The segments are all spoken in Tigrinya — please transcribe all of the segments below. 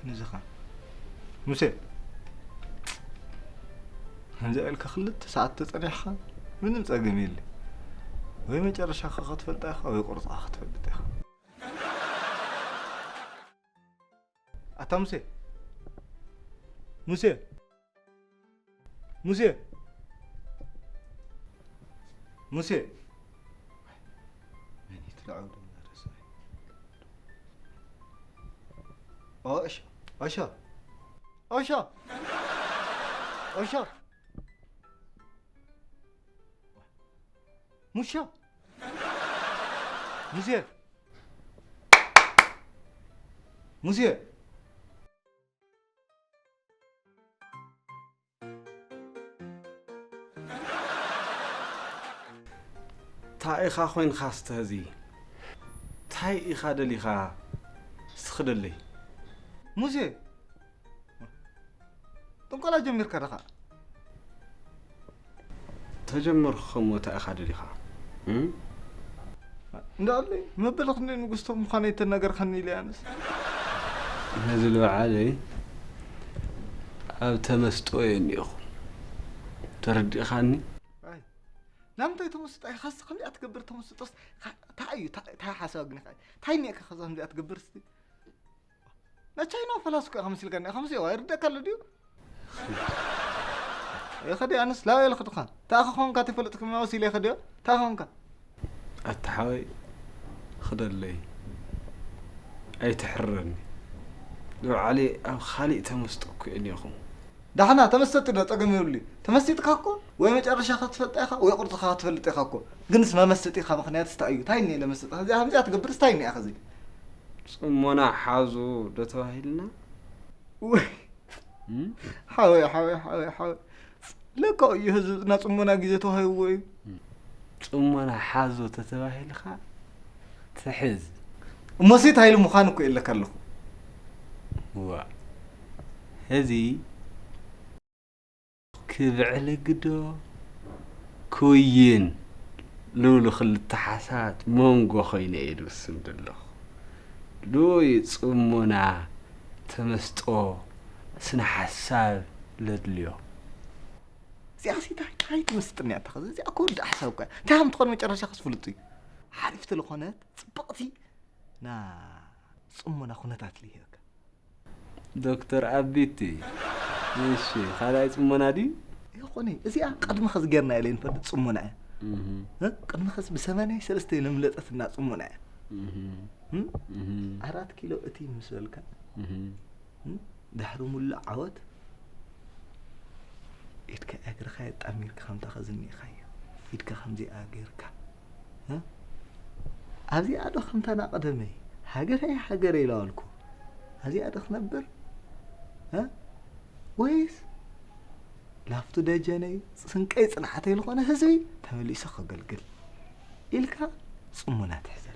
ንዝኻ ሙሴ፣ ከምዚኣ ኢልካ ክልተ ሰዓት ተጸኒሕካ ምንም ጸገም የለ። ወይ መጨረሻኻ ክትፈልጣ ኢኻ ወይ ቁርጽኻ ክትፈልጥ ኢኻ። ኣታ ሙሴ፣ ሙሴ፣ ሙሴ፣ ሙሴ። መን እዩ እቲ ልዑል ደም ዝረስዐ? ኦሾ፣ ኦሾ፣ ኦሾ፣ ኦሾ። ሙሻ። ሙሴ። ሙሴ። እንታይ ኢኻ ኮይንካ እስተ ህዚ? እንታይ ኢኻ ደሊኻ? እስቲ ክደለይ። ሙሴ! ጥንቆላ ጀሚርካ ዲኻ? ተጀመርኩ ከሞ እንታይ ኢኻ ደሊኻ? እም? እንዳለይ መበል ክንደይ ንጉስቶ ምዃነይ ተነገርካኒ ኢለ ኣነስ። ነዚ ልበዓለይ ኣብ ተመስጦ እየ እኒኦኹ። ተረዲእኻኒ? ኣይ፣ ናምንታይ ተመስጦ ኢኻ? እስቲ ከምዚኣ ትገብር ተመስጦስ፣ ካ-፣ እንታይ እዩ? እንታይ፣ እንታይ ሓሳብ ግን ኢኻ? እንታይ እኒኤካ ከዛ ከምዚኣ ትገብር እስቲ? ናይ ቻይና ፈላስ እኮ ኢኻ መሲልካኒ፣ ከምዚ እዋ ይርደካ ኣሎ ድዩ? ይኸዲ ኣነስ ላበይ ኢለ ክድኻ? እንታይ ኢኻ ኾንካ ተይፈለጥኩ መሲለ ይኸዲ፣ እንታይ ኢኻ ኾንካ? ኣታ ሓወይ፣ ክደለይ፣ ኣይትሕርረኒ። ንባዕለይ ኣብ ኻሊእ ተመስጦ እኮ እየ እኒኦኹ። ዳሕና ተመሰጢ ዶ ጸገም የብሉ። ተመሲጥካ እኮ ወይ መጨረሻ ክትፈልጣ ኢኻ ወይ ቁርጽኻ ክትፈልጥ ኢኻ እኮ። ግንስ መመሰጢኻ ምኽንያት እንታይ እዩ? እንታይ እኒኤ ለመሰጢ? ከምዚኣ፣ ከምዚኣ ትገብርስ እንታይ እኒኣ ከዚ? ጽሞና ሓዙ ዶ ተባሂልና? ወይ። እም? ሓወይ፣ ሓወይ፣ ሓወይ፣ ሓወይ። ለካ እዩ ህዝብና ጽሞና ግዜ ተዋሂብዎ እዩ። እም። ጽሞና ሓዞ ተተባሂልካ ትሕዝ። እሞሲ እንታይ ኢሉ ምዃን እኮ የለካ ኣለኹ። ዋ። ህዚ ክብዕልግ ዶ ክውይን ልብሉ ክልተ ሓሳባት መንጎ ኮይነ እየ ዝውስን ዘለኹ። ልኡይ ጽሞና፣ ተመስጦ፣ ስነ ሓሳብ ለድልዮ። እዚኣሲ እንታይ፣ እንታይ ትመስጥኒ ኣታ ኸዚ? እዚኣ እኮ ወዲ ሓሳብ እኮ እያ። እንታይ ከም ትኾን መጨረሻ ክስ ፍሉጥ እዩ። ሓሪፍ ተለኾነት ጽብቕቲ ና ጽሞና ኩነታት ልሂበካ። ዶክተር ኣቢቲ። እሺ፣ ካልኣይ ጽሞና ድዩ? ይኹን፣ እዚኣ ቅድሚ ኸዚ ጌርና ኢለ ንፈልጥ ጽሞና እያ። እህ። እ? ቅድሚ ኸዚ ብሰማንያ ሰለስተ ነምለጠትና ጽሞና እያ። እህ። እም? እህ። ኣራት ኪሎ እቲ ምስ በልካ፣ እህ። እም? ድሕሪ ሙሉእ ዓወት፣ ኢድካ እግርኻ የጣሚርካ ከምታ ኸዚ እኒኢኻዮ። ኢድካ ከምዚኣ ጌርካ። እ? ኣብዚኣ ዶ ከምታ ናቐደመይ ሃገረይ ሃገረይ ኢላበልኩ ኣብዚኣ ዶ ክነብር? እ? ወይስ ላፍቱ ደጀነይ ስንቀይ ጽንዓተይ ዝኾነ ህዝቢ ተመሊሱ ከገልግል ኢልካ ጽሙና ትሕዘላ።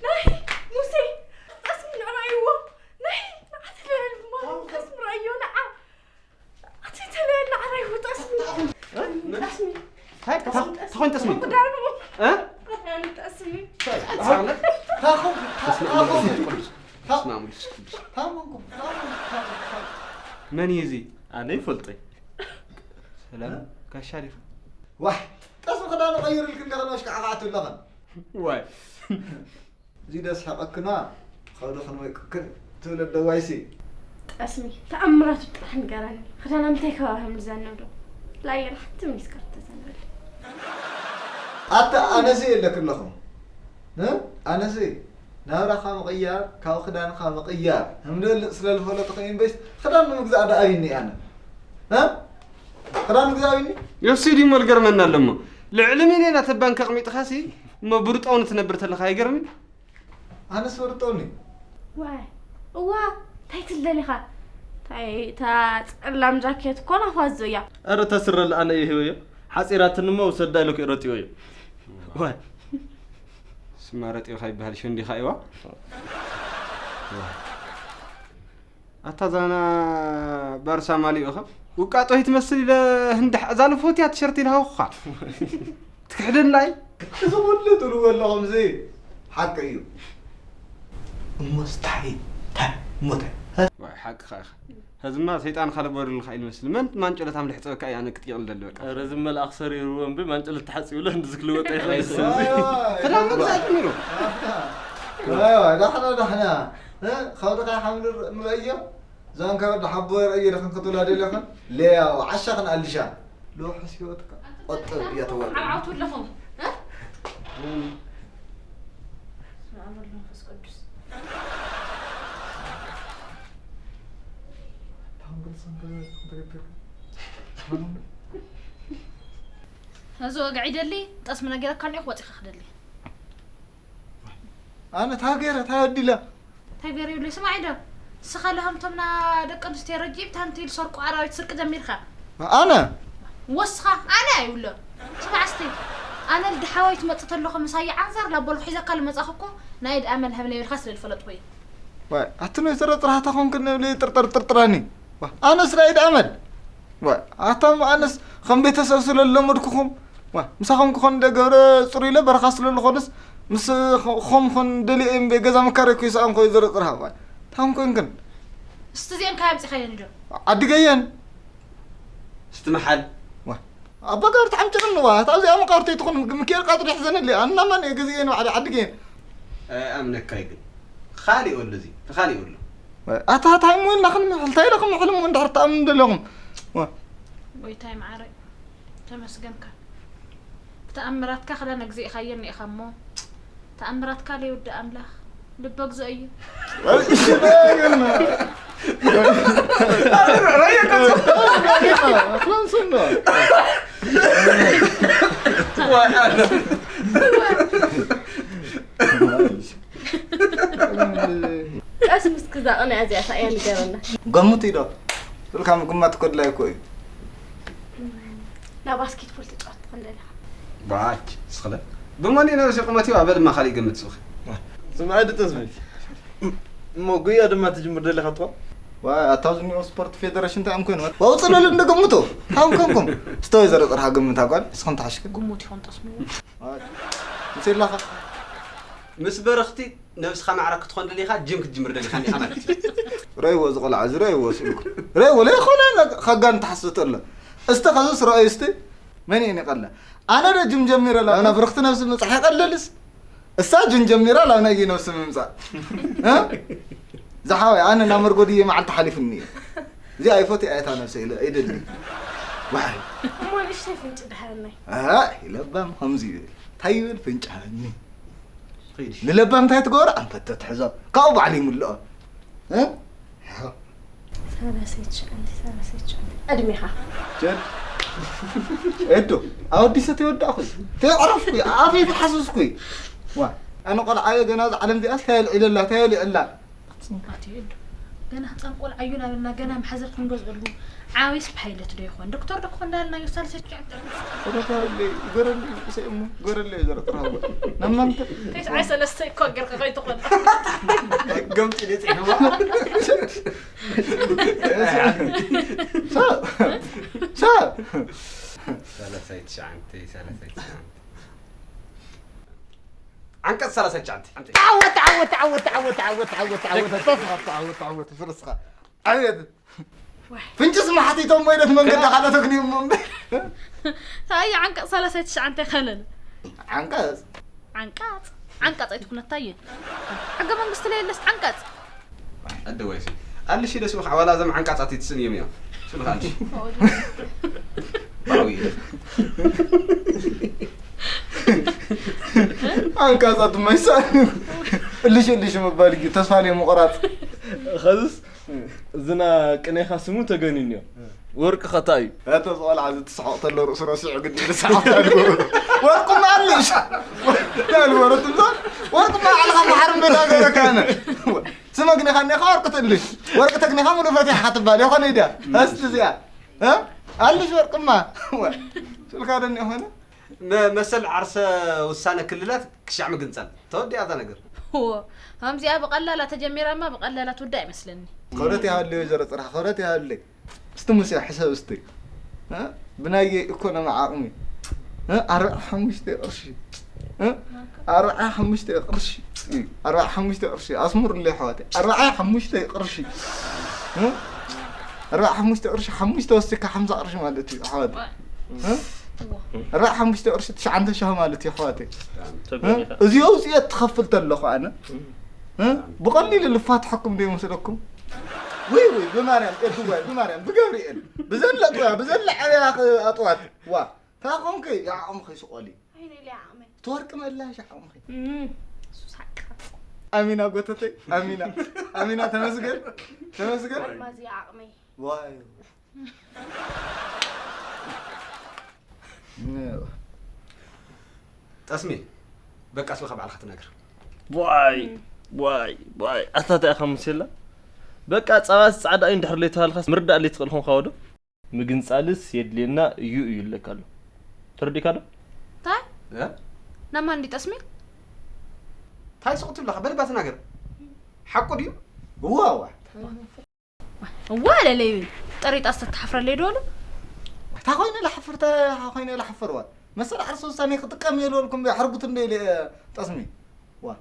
ናይ ሙሴ፣ ጠስሚ ንዕራይዎ። ናይ ንዓተ ልዕል ማርያም፣ ጠስሚ ርኣዮ ንዓ። ኣቲ ተለየና ዓራይ ጠስሚ። ጠስሚ። ታይ፣ ታ-፣ ታኾን ጠስሚ። ጉዳኑ። እ? ኣቲ ጠስሚ። ታኾን፣ በስመ ኣብ ታኾን። መንፈስ ቅዱስ። ታ-፣ በስመ ኣብ መንፈስ ቅዱስ። ታመንኩም፣ ታመንኩም፣ ታመንኩም። መን እዩ እዚ? ኣነ ይፈልጦ። ሰላም፣ ጋሻ ዲኻ? ዋይ፣ ጠስሚ ክዳኑ ቀይሩ ኢልክ እንደገና ወሽካ ዓኻዓት ኣለኸን። ዋይ። እዚ ደስሓቐክና፣ ኸብዲ ክንወይቅክን ትብል ኣደዋይሲ። ጠስሚ ተኣምራቱ ጥራሕ ንገረኒ። ክዳና ምንታይ ከባቢ ከም ዝዘንብ ዶ? ላየር ሓንቲ ሚኒስከር ተዘንበል። ኣታ ኣነሲ የለክ ኣለኹ። እ? ኣነሲ ናብራኻ ምቕያር፣ ካብ ክዳንኻ ምቕያር። ህምደልእ ስለ ዝፈለጥኹ ኢንቨስት ክዳን ንምግዛእ ደኣ ኣብኒ ኣነ። እ? ክዳን ምግዛእ ኣብኒ? ዮሲ ድዩ እሞ ልገርመና ኣለሞ። ልዕሊ ሚልዮን ኣተ ባንክ ኣቕሚጥኻሲ እሞ ብርጠውን ትነብር ተለኻ ኣይገርምን? ኣነስ ወርጠውኒ። ዋይ እዋ እንታይ ትልደል ኢኻ? እንታይ እታ ጸላም ጃኬት እኮ ናፋዞ እያ። ኧረ እታ ስረ ለኣነ እየ ህበዮ ሓጺራትኒ እሞ ውሰዳ ኢለኩ ረጢዮ እየ። ዋይ ስማ ረጢዮ ካይበሃል ሸንዲኻ እዋ። ኣታ ዛና ባርሳ ማሊኡ ኸ ውቃጦ ይትመስል ኢለ ህንድሕ እዛ ልፎትያ ቲሸርት ኢልሃውኻ ትክሕደላ እዩ። እዚ ኩሉ ትብልዎ ኣለኹም እዚ ሓቂ እዩ። እሞ ስታይ ታይ ሞተ። ዋይ ሓቅኻ ኢኻ። ኸዝማ ሰይጣን ኻለበሩልኻ ኢሉ መስል መን ማንጨሎት ኣምልሕ ጸበካ እያ ነክ ትይቕል ደሊ በቃ። ኧረ እዚ መልኣኽ ሰሪርዎ እምቢ ማንጨሎት ተሓጺቡለ እንድዚ ክልወጥ ኣይኽእል። ክዳን መግዛእ ጀሚሩ። ዋይ ዋይ ዳሕና ዳሕና እ ኸብድኻ ሓምድ ምረእዮ። ዛንካ ወዲ ሓቦ የርእየ ኢለኽን ክትብላ ደለኽን ሌያው ዓሻኽን ኣልሻ ልውሕስ ህይወትካ ቆጥብ እያ ተወርድ ዓብዓብቱ ኣለኹም ስመ ኣብ ወልድ መንፈስ ቅዱስ እዚ ወግዒ ደሊ ጠስሚ ነጊረካ እኒኦ ክወፂኻ ክደሊ ኣነ ታይ ገይረ ታይ ኣዲለ እንታይ ገይረ ይብለይ ስማዒ ዶ ንስኻ ለሃምቶምና ደቂ ኣንስትዮ ረጂብታ እንት ኢሉ ሰርቁ ኣራዊት ስርቂ ጀሚርካ ኣነ ወስኻ ኣነ ኣይብሎ ስማዕ እስቲ ኣነ ልድሓወይ ትመጽእ ተለኹ ምሳይ ዓንዛር ላቦልኩ ሒዘካ ልመጻኹ እኮ ናይ ኢድ ኣመል ሃብኒ ኢልካ ስለ ዝፈለጥኩ እዩ ዋይ ኣቲ ናይ ስረ ጥራህታ ኾንክን ንብለይ ጥርጥር ጥርጥራኒ ኣነስ ናይ ኢድ ኣመል ኣታ ኣነስ ከም ቤተሰብ ስለ ዝለመድኩኹም ምሳኹም ክኾን እንደ ገብረ ፅሩይ ኢለ በረኻ ስለ ዝኾንስ ምስ ኾም ኾን ደሊየ እምበ ገዛ መካረይ ኮይሰኣን ኮይ ዝርጥርሃ ታም ኮንክን እስቲ ዜን ካይ ኣምፂኻየን ዶ ዓዲ ገየን እስቲ መሓል ኣባ ጋር ተሓምጭርን ዋ ታብዚኣ መቃርተይ ትኾን ምክኤል ቃጥሪ ሕዘነሊ ኣና ማን እየ ገዚኤን ባዕዲ ዓዲ ገየን ኣምነካይ ግን ካሊኦ ኣለዚ ተካሊኦ ኣሎ ኣታ ታይ እሞ ኢልና ክንምሕል ታይ ኢለ ክምሕል እሞ እንድሕር ትኣምኑ ደለኹም ጎይታይ መዓረይ ተመስገንካ ብተኣምራትካ ክዳን ኣግዚእኻዮ እኒኢኻ እሞ ተኣምራትካ ለይውዳእ ኣምላኽ ልበ ግዞ እዩ ቀስ ምስ ክዛ ቅንያ እዚኣ እያ ንገረና ገምቱ ኢዶ ስልካ ምግማት እኮ ድላይ እኮ እዩ ናብ ባስኬትቦል ተጫወት ትኽእል ደለኻ ባች ስኽለ ብመን እዩ ነብሲ ቁመት እዩ ኣበል ማኻል ይገምት ጽኺ ስምዐ ድጠስሚ እሞ ጉያ ድማ ትጅምር ደለኻ ትኾን ዋ ኣታ ዝኒኦ ስፖርት ፌደሬሽን እንታይ እዮም ኮይኖም ኣውፅለሉ እንደገምቶ ታም ከምኩም ስተወይ ዘረጥርሃ ግምት ኣጓል እስኹም ተሓሽከ ግሙት ይኾን ጠስምዎ ምስ የላኻ ምስ በረኽቲ ነብስኻ ማዕረ ክትኾን ደሊኻ ጅም ክትጅምር ደሊኻ እንዲኻ ማለት እዩ። ረእይዎ እዚ ቆልዓ እዚ ረእይዎ ስእልኩም ረእይዎ ለይኾነ ከጋን ተሓስብ ተሎ እስቲ ኸዚ ስረአዩ እስቲ መን እየ ይቀለ ኣነ ዶ ጅም ጀሚረ ላና ብርኽቲ ነብሲ ምብፃሕ ይቀልልስ እሳ ጅም ጀሚራ ላብ ናይ ነብሲ ምምፃእ እ? ዝሓወይ ኣነ ናብ መርጎድየ መዓልቲ ሓሊፍኒ እዩ እዚ ኣይፎት ኣየታ ነብሰ ኢለ ኣይደሊ ዋይ እሞ ንእሽተይ ፍንጭ ድሃበናይ ለባም ከምዚ ይብል እንታይ ይብል ፍንጭ ሃበኒ ንለባም እንታይ ትገብሮ ኣንፈተ ትሕዞ ካብኡ ባዕሉ ይምልኦ እ? ሰላሳይ ትሽዓተ ሰላሳይ ትሽዓተ ዕድሜኻ ኤዶ ኣወዲሰ ተይወዳእኹ ተይዕረፍኩ ኣፈይ ተሓስስኩ ዋ ኣነ ቆልዓዮ ገና እዛ ዓለም ዚኣስ እንታይ ኣልዒለላ እንታይ ኣልዕላ ጽንቃት እዩ እዶ ገና ህፃን ቆልዓ እዩ ናበልና ገና መሓዘር ክንገዝአሉ ዓብይስ ፓይለት ዶ ይኾን ዶክተር ዶ ክኾን እንዳልናዮ ሳልሰ ግበረለይ ንእሰይ እሞ ግበረለይ ዘረጥራሃወ ናብ ማንተ ተስዓይ ሰለስተ እኮ ገርካ ከይትኾን ገምጢ ነፂ ዓንቀጽ ሰላሳ ትሽዓተ ዓወት ዓወት ዓወት ዓወት ዓወት ዓወት ዓወት ዓወት ተስፋ ዓወት ዓወት ፍርስኻ ዓወት ፍንጭስ ማሕቲቶም ወይለት መንገዲ ካልኦት ኣግንዮም እምበር ታየ ዓንቀጽ ሰላሳ ትሽዓተ ከለለ ዓንቀጽ ዓንቀጽ ዓንቀጽ ኣይትኹነታ እየ። ሕገ መንግስቲ ለየለስ ዓንቀጽ። ኣደ ወይሲ ኣልሽ ኢለ ስምኻ ዋላ እዞም ዓንቃጻት ይትስን እዮም እዮም። ስምኻ ኣልሽ። ባዊ። ዓንቃጻት ድማ ይሳን። እልሽ እልሽ ምባል እዩ ተስፋ ለይ ምቑራጽ። ኸዝስ ዝና ቅኔኻ ስሙ ተገኒንዮ። ወርቂ ኸታ እዩ። እተ ዝቆልዓ እዚ ትስሕቕ ተሎ ርእሱ ረሲዑ ግዲ ዝስሓቕ ኣሉ። ወርቁማ ኣልሽ። ታል ወረትም ዞን ወርቁማ ዓልኻ ማሕር ምዳ ገረካነ። ስመ ግኔኻ እኔኻ ወርቂ ትእልሽ። ወርቂ ተግኔኻ ሙሉ ፈቲሕኻ ትባል ይኾነ ኢዳ። እስቲ እዚኣ። እ? ኣልሽ ወርቅማ። ወ-፣ ስልካ ደን የኾነ? መ-፣ መሰል ዓርሰ ውሳነ ክልላት ክሻዕ ምግንጻል። ተወዲኣ እዛ ነገር። እዎ፣ ከምዚኣ ብቐላላ ተጀሚራማ ብቐላላ ትውዳእ ይመስለኒ። ክብረት ይሃለይ ወይዘሮ ጽርሓ፣ ክብረት ይሃለይ። እስቲ ሙሴ ሕሰብ እስቲ። እ? ብናይ ኢኮኖሚ ዓቕሚ። እ? ኣርብዓ ሓሙሽተ ቅርሺ። እ? ኣርብዓ ሓሙሽተ ቅርሺ። ኣርብዓ ሓሙሽተ ቅርሺ። ኣስምሩለይ ኣሕዋተይ። ኣርብዓ ሓሙሽተ ቅርሺ። እ? ኣርብዓ ሓሙሽተ ቅርሺ፣ ሓሙሽተ ወሲካ ሓምሳ ቅርሺ ማለት እዩ ኣሕዋተይ። እ? ኣርብዓ ሓሙሽተ ቅርሺ ትሽዓንተ ሻህ ማለት እዩ ኣሕዋተይ። እ? ተገኒኻ። እዚ ኣውፅኦ ትኸፍል ተለኹ ኣነ። እ? ብቐሊሉ ልፋትሐኩም ዶ ይመስለኩም? ወይ ወይ ብማርያም ኤድዋይ ብማርያም ብገብርኤል ብዘን ለጥዋ ብዘን ለዓበያ ኣጥዋት ዋ ታኾንከ ይዓቕምኸ ይስቆሊ ኣይነ ኢለ ዓቕመይ። ትወርቂ መላሽ ዓቕምኸ እም፣ እሱ ሳቅ። ኣሚና ጎተተይ ኣሚና ኣሚና ተመስገን ተመስገን ኣልማዝ ይዓቕመይ። ዋይ ጠስሚ በቃ እስኻ ባዕልኻ ተናገር። ዋይ ዋይ ዋይ ኣታ እንታይ ኢኻ ሙሴላ? በቃ ጸባስ ጻዕዳ እዩ እንድሕር ለይተባልካስ ምርዳእ ለይትኽእል ኾንካ ወዶ። ምግንጻልስ የድልየና እዩ እዩ ኢለካ ኣሎ። ተረዲእካ ዶ? እንታይ? እ? ናማ እንዲ ጠስሚ? እንታይ ስቕ ትብለኻ? በል እባ ተናገር። ሓቁ ድዩ? እዋ እዋ። እዋ ለለይ ጠሪጣ ዝተተሓፍረለይ ዶ ኣሎ? እንታይ ኮይነ ላሓፍር እንታይ ኮይነ ላሓፍር ዋ መሰል ዓርሰ ውሳኔ ክጥቀም እየ ልበልኩም ሕርጉት እንደ ኢለ ጠስሚ ዋ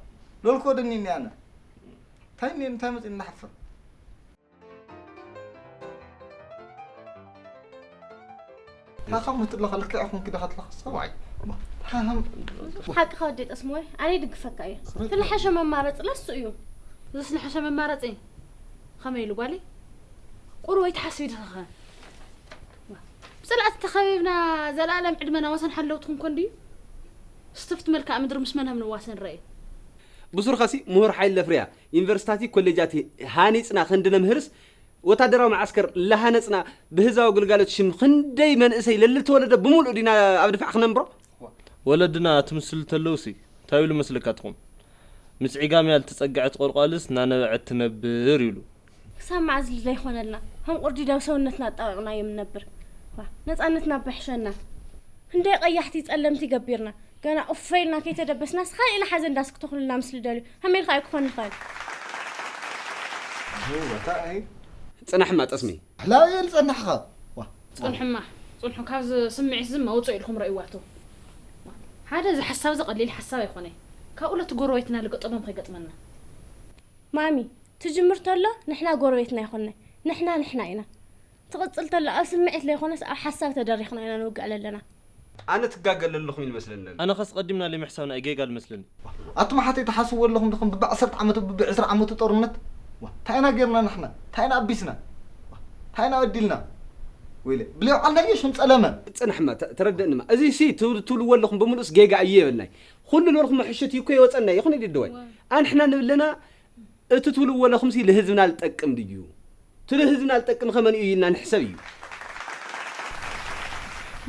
ሎልኮ ደኒኒ ኣነ እንታይ እኒኤ እንታይ መፂኒ ላሓፍር ታኻም ትለኻ ልክዕ ኹን ክዳኻ ትለኻ ሰብኣይ ሓቂ ከወዲ ጠስሞ ወይ ኣነ ይድግፈካ እየ። ትልሓሸ መማረፂ ለሱ እዩ። ዝስልሐሸ መማረፂ ከመይ ኢሉ ጓለይ? ቁሩብ ኣይትሓስቢ ዲኺ ኸ? ብፅልኣት ተኸቢብና ዘለኣለም ዕድመና ወሰን ሓለውቲ ክንኮን ድዩ? ስትፍቲ መልክኣ ምድሪ ምስ መን ሃም ንዋሰን ረእየ? ብሱርኻሲ ምሁር ሓይሊ ለፍርያ ዩኒቨርሲታቲ ኮሌጃቲ ሃኒፅና ክንድነምህርስ ወታደራዊ መዓስከር ለሃነፅና ብህዝባዊ ግልጋሎት ሽም ክንደይ መንእሰይ ለልተወለደ ብምሉእ ዲና ኣብ ድፋዕ ክነንብሮ? ወለድና ትምስሉ ተለውሲ እንታይ ኢሉ መስለካ ትኹም? ምስ ዒጋምያ ልትጸግዐት ቆልቋልስ እናነበዐት ትነብር ይብሉ። ክሳብ መዓዝ ልዳ ይኾነልና? ከም ቁርዲድ ኣብ ሰውነትና ኣጣቢቕናዮ ንነብር። ዋ፣ ነጻነትና በሕሸና። ክንደይ ቀያሕቲ ጸለምቲ ገቢርና። ገና ኡፈ ኢልና ከይተደበስናስ ካልእ ኢልና ሓዘን ዳስ ክተኽሉልና ምስ ልደልዩ። ከመይ ኢልካ እዩ ክኾን ይኽእል? ወታ ኣይ ጽናሕማ ጠስሚ። ኣሕላው እየ ዝጸናሕኻ። ዋ። ጽንሑማ ጽንሑ ካብዚ ስምዒት ዝማ ውፅእ ኢልኩም ረእይዋቶ ሓደ እዚ ሓሳብ እዚ ቀሊል ሓሳብ ኣይኮነ ካብኡ ለቲ ጎረቤትና ልገጠሞም ከይገጥመና ማሚ ትጅምር ተሎ ንሕና ጎረቤትና ይኮነ ንሕና ንሕና ኢና ትቕጽል ተሎ ኣብ ስምዒት ለይኮነስ ኣብ ሓሳብ ተደሪኽና ኢና ንውግዕ ለለና ኣነ ትጋገ ለለኹም ኢሉ መስለኒ ነቢ ኣነ ኸስ ቐዲምና ለምሕሳብና እዩ ጌጋ ልመስለኒ ኣቱም ሓተይ ትሓስብዎ ኣለኹም ድኹም ብቢ ዓሰርተ ዓመቱ ብቢ ዕስራ ዓመቱ ጦርነት ዋ፣ እንታይ ኢና ጌርና ንሕና እንታይ ኢና ኣቢስና ዋ፣ እንታይ ኢና በዲልና ወይለ ብለይ ዓልናዮ ሽም ጸለመ ጽንሕማ ተ- ተረድእንማ እዚ ሲ ትብል- ትብልዎ ኣለኹም ብምሉእስ ጌጋ እዩ የበልናይ ኩሉ ነበርኩም ሕሽት እዩ እኮ የወፀና ይኹን ይድድዋይ ኣንሕና ንብለና እቲ ትብልዎ ኣለኹምሲ ልህዝብና ልጠቅም ድዩ እቲ ልህዝብና ልጠቅም ኸመን እዩ ኢልና ንሕሰብ እዩ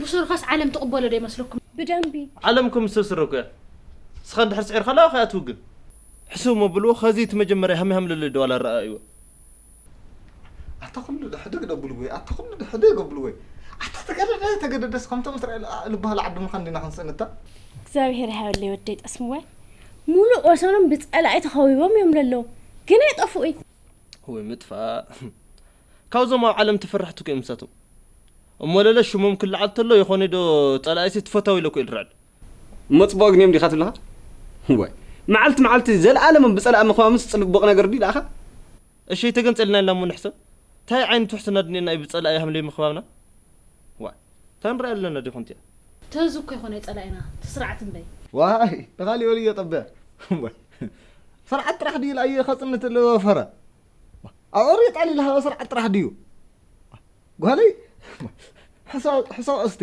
ብሱርኻስ ዓለም ትቕበሎ ዶ ይመስለኩም? ብደንቢ። ዓለም ከም ዝተስረ እኮ እያ። ንስኻ እንድሕር ስዒርካ ለኣኸ እያ ትውግን። ሕስብ እሞ ብልዎ ኸዚ እቲ መጀመርያ ሃም ሃም ለለ ደዋል ኣረኣእይዎ። ኣታ ኩሉ ድሕድግ ደብሉ ወይ ኣታ ኩሉ ድሕድግ ደብሉ ወይ ኣታ ተገደደ ተገደደስ ከምቶም እስራኤል ልበሃል ዓዲ ምዃን ዲና ክንስእንታ እግዚኣብሔር ይሃበለይ ወደይ ጠስምዋይ ሙሉእ ወሰኖም ብጸላኢ ተኸቢቦም እዮም ለለዉ ግን ኣይጠፍኡይ ወይ ምጥፋእ ካብዞም ኣብ ዓለም ተፈራሕቲ እኮ እዮም ንሳቶም እሞ ለለ ሽሞም ክለዓል ተሎ ይኾነ ዶ ጸላኢሲ ትፈታዊ ኢለ እኮ ኢልርዕድ እሞ ጽቡቕ ግን እዮም ዲኻ ትብልኻ ዋይ መዓልቲ መዓልቲ ዘለኣለሞም ብጸላኢ ምኽባምስ ጽቡቕ ነገር ድዩ ደኣኻ እሺ ተገንጸልና ኢልና እሞ ንሕሰብ እንታይ ዓይነት ውሕስና ድኔና እዩ ብጸላኢ ሃምለይ ምኽባብና ዋ እንታይ ንረኣ ኣለና ዲኹም እቲኣ ተዙ እኮ ይኾነ ጸላኢና ትስርዓት እምበይ ዋይ ንኻሊ ወልዮ ጠበ ስርዓት ጥራሕ ድዩ ኢላዮ ከጽንት ኣለዎ ፈረ? ኣዑር የጣል ኢልሃ ስርዓት ጥራሕ ድዩ? ጓለይ ሕሳው ሕሳው እስቲ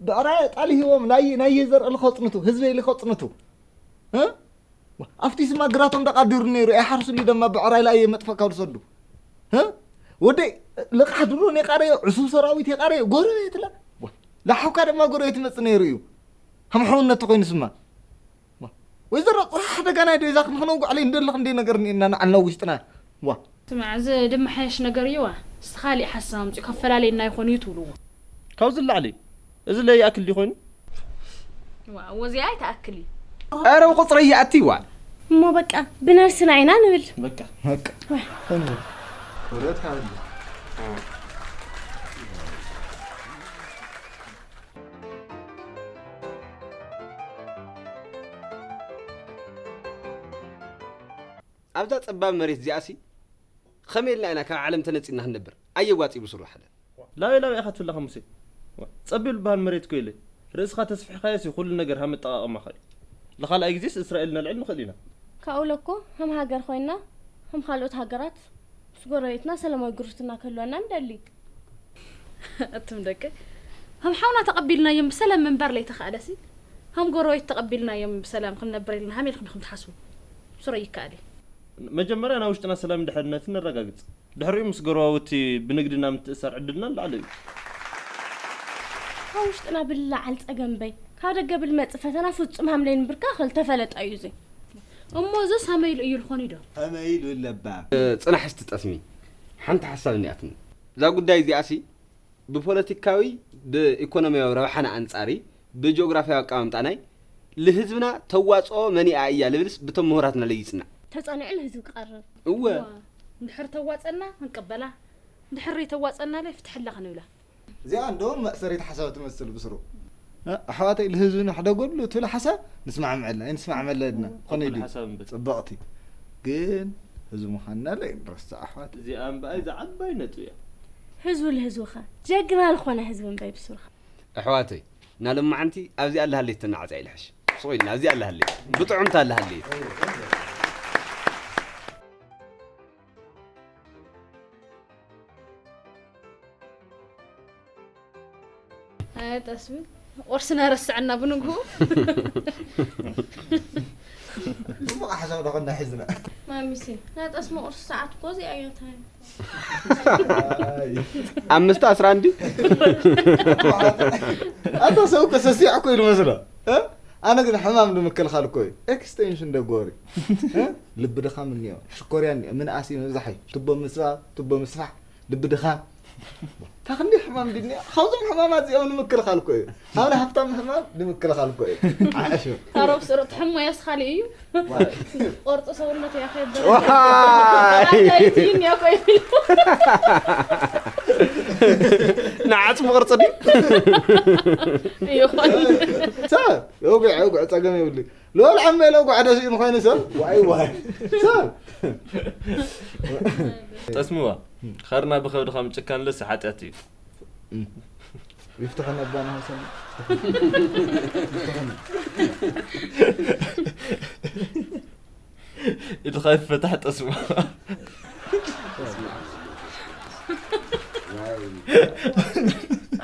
ብዕራይ ጣል ሂቦም ናይ ናይ ዘርኢ ልኸጽንቱ ህዝበይ ልኸጽንቱ እ? ኣብቲ ስማ ግራቶም ደቃዲሩ ነይሩ ኣይሓርሱሉ ደማ ብዕራይ ላይ መጥፈካ ልሰዱ እ? ወደይ ልቃሕ ድሮን የቃረዮ ዕሱብ ሰራዊት የቃረዮ ጎረቤት ላ ላሓውካ ድማ ጎረቤት ይመጽእ ነይሩ እዩ። ከም ሓውነት ኮይኑ ስማ ወይዘሮ ጽሓ ደጋናይ ዶ ይዛ ክንኽነው ጓዕለይ እንደለኽ እንደ ነገር እኒኤና ንዓልና ውሽጥና ዋ ስማዕ፣ እዚ ድማ ሓያሽ ነገር እዩ። ዋ፣ እስቲ ካሊእ ሓሳብ ኣምፅኡ፣ ከፈላለየና ይኾን እዩ ትብልዎ። ካብዚ ንላዕሊ፣ እዚ ለይኣክል ድዩ ኮይኑ? ዋ፣ ወዚኣ ኣይትኣክል እዩ። ኧረ ቁፅረይ ይኣቲ ዋ። እሞ በቃ፣ ብነብስና ኢና ንብል። በቃ፣ በቃ። ኣብዛ ጸባብ መሬት እዚኣሲ ከመይ ኢልና ኢና ካብ ዓለም ተነጺልና ክንነብር? ኣየዋጽእ ብስሩ ሓደ። ላበይ ላበይ ኢኻ ትብል ኣለኻ ሙሴ? ጸቢብ ዝበሃል መሬት እኮ የለን። ርእስኻ ተስፊሕካዮሲ ኩሉ ነገር ሃም ኣጠቓቕማኻ እዩ። ንኻልኣይ ግዜስ እስራኤል ነልዕል ንኽእል ኢና። ካብኡ ለኮ ከም ሃገር ኮይንና ከም ካልኦት ሃገራት ምስ ጎረቤትና ሰላማዊ ጉርብትና ክህልወና ንደሊ። ኣቱም ደቂ ከም ሓውና ተቐቢልናዮም ብሰላም ምንባር ለይተኻእለሲ ከም ጎረቤት ተቐቢልናዮም ብሰላም ክንነብር ኢልና ሃም ኢልኩም ኢኹም ትሓስቡ? ብስሩ ኣይከኣል እዩ። መጀመርያ ናይ ውሽጥና ሰላምን ድሕንነትን ነረጋግጽ። ድሕሪኡ ምስ ጎረባብቲ ብንግድና ምትእሳር ዕድልና ንላዕሊ እዩ። ካብ ውሽጥና ብልዓል ጸገም በይ ካብ ደገ ብልመጽእ ፈተና ፍጹም ሃም ለይንብርካ ክል ተፈለጠ እዩ እዚ። እሞ እዝስ ሃመይ ኢሉ እዩ ልኾን እዩ ዶ? ሃመይ ኢሉ ለባ። ጽናሕ እስቲ ጠስሚ። ሓንቲ ሓሳብ እኒኣትኒ። እዛ ጉዳይ እዚኣሲ ብፖለቲካዊ ብኢኮኖሚያዊ ረብሓና ኣንጻሪ ብጂኦግራፊያዊ ኣቀማምጣናይ ልህዝብና ተዋጽኦ መኒኣ እያ ልብልስ ብቶም ምሁራትና ለይጽናዕ። ተጸኒዑ ልህዝቢ ክቐርብ። እወ። እዋ፣ እንድሕር ተዋጸና ክንቅበላ፣ እንድሕር ተዋጸና ለይ ፍትሕላ ክንብላ። እዚኣ እንደውም መእሰሪት ሓሳብ ትመስል ብስሩ። እ፣ ኣሕዋተይ ልህዝብና ሕደገሉ ትብል ሓሳብ ንስማዕምዐልና፣ ንስማዕመለድና። እወ። ኮነ ድዩ? ሓሳብ እምበር። ጽብቕቲ። ግን ህዝቢ ምዃንና ለይ ንረስዕ ኣሕዋት። እዚኣ እምበኣይ ዝዓባይ ነጥቢ እያ። ህዝቡ ልህዝብኻ ጀግና ልኾነ ህዝቢ እምበይ ብስሩኻ። ኣሕዋተይ ናሎማዓንቲ ኣብዚኣ ኣላሃለይ ተናዓጽያ ኢልሕሽ ሱቕ ኢልና ኣብዚኣ ኣላሃለይ ብጥዑምታ ኣላሃለይ ኣይ ጠስሚ ቁርስና ረስዐና ብንግሁ ጽቡቕ ሓሳብ ደኸና ሒዝና ማሚሲ ናይ ጠስሚ ቁርሲ ሰዓት እኮ እዚኣ እያ ታይ ኣምስተ ኣስራ እንዲ ኣታ ሰው ከሰሲዕ እኮ እዩ ዝመስሎ እ? ኣነ ግን ሕማም ንምክልኻል እኮ እዩ ኤክስቴንሽን ደጎሪ እ? ልቢ ድኻም እኒኦ ሽኮርያ እኒኦ ምንኣስ እዩ ምብዛሕ እዩ ቱቦ ምስፋ ቱቦ ምስፋሕ ልቢ ድኻም ታኽንዲ ሕማም ድኒያ ካብዞም ሕማማት እዚኦም ንምክልኻል እኮ እዩ ሓደ ሃብታም ሕማም ንምክልኻል እኮ እዩ ዓእሹ ኣሮብ ስሩጥ ሕሞ ያስኻሊ እዩ ቆርጦ ሰውነት ያኸብር ዋይ ኣታይትይን ያኮይ ንዓጽሚ ቅርጺ ድዩ ይኾን ሰብ የውግዕ የውግዕ ጸገም የብሉ ልበል ዓመ ኢለ ጓዕደ ስኢኑ ኮይኑ ሰብ ዋይ ዋይ ሰብ ጠስምዋ ኸርና ብኸብድኻ ምጭካን ለስ ሓጢኣት እዩ ይፍትሐና ኣባና ሀሰን ኢድኻ ይፈታሕ ጠስማ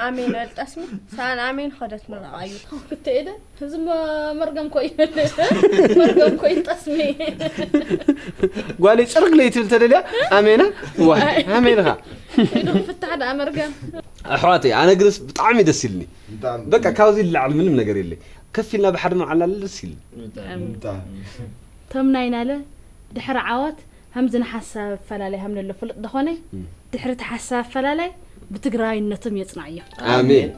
ኣሜን በል ጠስሚ ሰኣን ኣሜን ኸደት ንረኣዩ ክትሄደ እዚ መርገም ኮይ መርገም ኮይ ጠስሚ ጓለይ ፅርግ ለይትብል ተደልያ ኣሜና ዋ ኣሜንኻ ኢዱ ክፍታሕ ደኣ መርገም ኣሕዋተይ ኣነ ግንስ ብጣዕሚ ደስ ኢልኒ በቃ ካብዚ ልላዕሊ ምንም ነገር የለይ ከፍ ኢልና ብሓደ መዓልና ደስ ኢልኒ ተምናይናለ ድሕሪ ዓወት ሃምዚ ንሓሳብ ኣፈላለይ ሃም ነሎ ፍልጥ ደኾነ ድሕሪ እቲ ሓሳብ ኣፈላለይ ብትግራይነቶም የፅናዕዮም ኣሜን